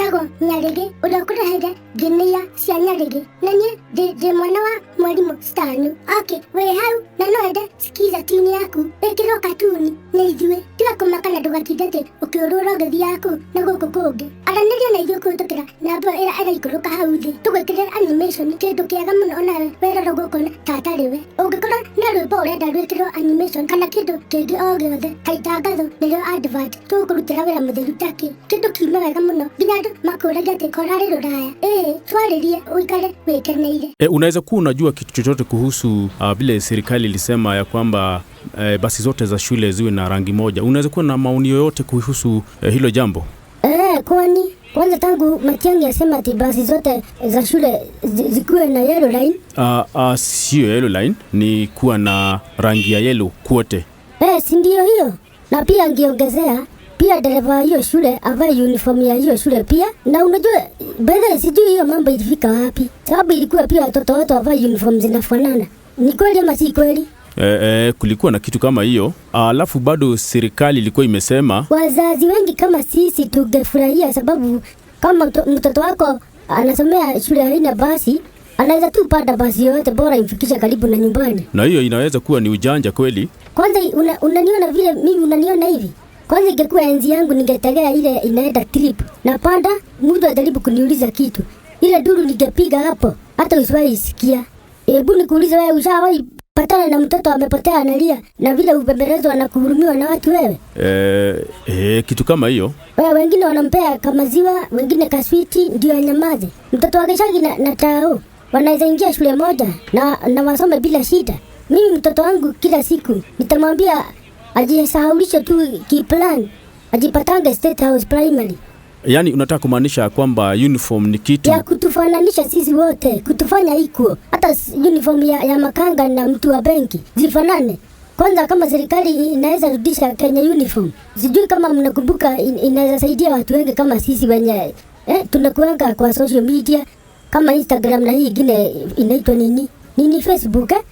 Njĩtagwo Nyarĩgĩ ũrĩa ũkũreheire nginia cia Nyarĩgĩ na niĩ ndĩ mwana wa mwarimũ Stanu. Okay, wĩ hau na no wende skiza tune yaku ĩkĩrwo katuni nĩ ithuĩ. Tiga kũmaka na ndũgatinde atĩ ũkĩũrũra ũgĩthiaga kũu na gũkũ kũngĩ. Aranĩria na ithuĩ kũhĩtũkĩra namba ĩyo ĩrĩa ĩraikũrũka hau thĩ tũgwĩkĩrĩre animation kĩndũ kĩega mũno onawe werora ũguo ũkona ta atarĩ we. Ũngĩkorwo na rwĩmbo ũrenda rwĩkĩrwo animation kana kĩndũ kĩngĩ o gĩothe ta itangatho nĩrĩo advert tũgũkũrutĩra wĩra mũtheru takĩ kĩndũ kiume wega mũno nginya andũ makũragia atĩ korarĩ rũraya. Ĩĩ twarĩrie ũikare wĩkeneire. Unaweza kuwa unajua kitu chochote kuhusu vile serikali ilisema ya kwamba basi zote za shule ziwe na rangi moja. Unaweza kuwa na maoni yoyote kuhusu hilo jambo? Kwani kwanza tangu Matiang'i asema ati basi zote za shule zikuwe na yellow line. Sio yellow line, ni kuwa na rangi ya yellow kwote. Si ndio hiyo? Na pia angeongezea pia dereva wa hiyo shule avae uniform ya hiyo shule pia. Na unajua by sijui hiyo mambo ilifika wapi, sababu ilikuwa pia watoto wote wavae uniform zinafanana. Ni kweli ama si kweli? Kulikuwa na kitu kama hiyo. Alafu bado serikali ilikuwa imesema wazazi wengi kama sisi tungefurahia, sababu kama mtoto wako anasomea shule haina basi, anaweza tu panda basi yoyote bora imfikishe karibu na nyumbani. Na hiyo inaweza kuwa ni ujanja kweli. Kwanza unaniona vile mimi unaniona hivi. Kwanza ingekuwa enzi yangu ningetegea ile inaenda trip. Napanda mtu ajaribu kuniuliza kitu. Ile duru ningepiga hapo hata usiwahi isikia. Hebu nikuulize wewe, ushawahi patana na mtoto amepotea analia na vile ubembelezwa na kuhurumiwa na watu wewe? Kitu kama hiyo. Wewe wengine wanampea kamaziwa, wengine kaswiti ndio anyamaze. Mtoto wa Gishagi na tao wanaweza ingia shule moja na wasome bila shida. Mimi mtoto wangu kila siku nitamwambia ajisahaulishe tu kiplan, ajipatange State House Primary. Yaani unataka kumaanisha kwamba uniform ni kitu ya kutufananisha sisi wote, kutufanya equal. Hata uniform ya makanga na mtu wa benki zifanane. Kwanza kama serikali inaweza rudisha Kenya uniform, sijui kama mnakumbuka, inaweza saidia watu wengi kama sisi wenye tunakuanga kwa social media kama Instagram na hii ingine inaitwa nini? Nini Facebook eh?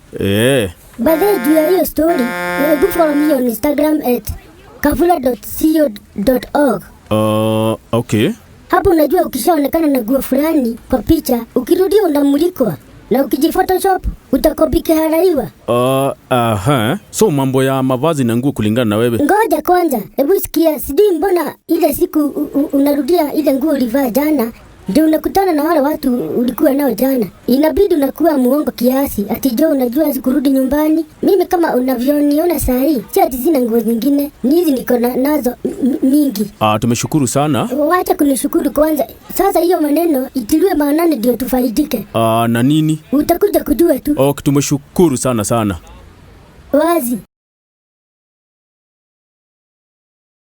By the way, juu ya hiyo story, go follow me on Instagram at kavula.co.org. Okay. Hapo unajua ukishaonekana na nguo fulani kwa picha, ukirudia unamulikwa na ukijiphotoshop utakopika haraiwa. Aha. So mambo ya mavazi na nguo kulingana na wewe. Ngoja kwanza, hebu sikia, sijui mbona ile siku unarudia ile nguo ulivaa jana ndio unakutana na wale watu ulikuwa nao jana. Inabidi unakuwa muongo kiasi, ati jo unajua sikurudi nyumbani. Mimi kama unavyoniona saa hii, si ati sina nguo zingine, ni hizi niko nazo mingi. Tumeshukuru sana. Wacha kunishukuru kwanza. Sasa hiyo maneno itiliwe maanani ndio tufaidike. Na nini? Utakuja kujua tu. Okay, tumeshukuru sana sana. Wazi.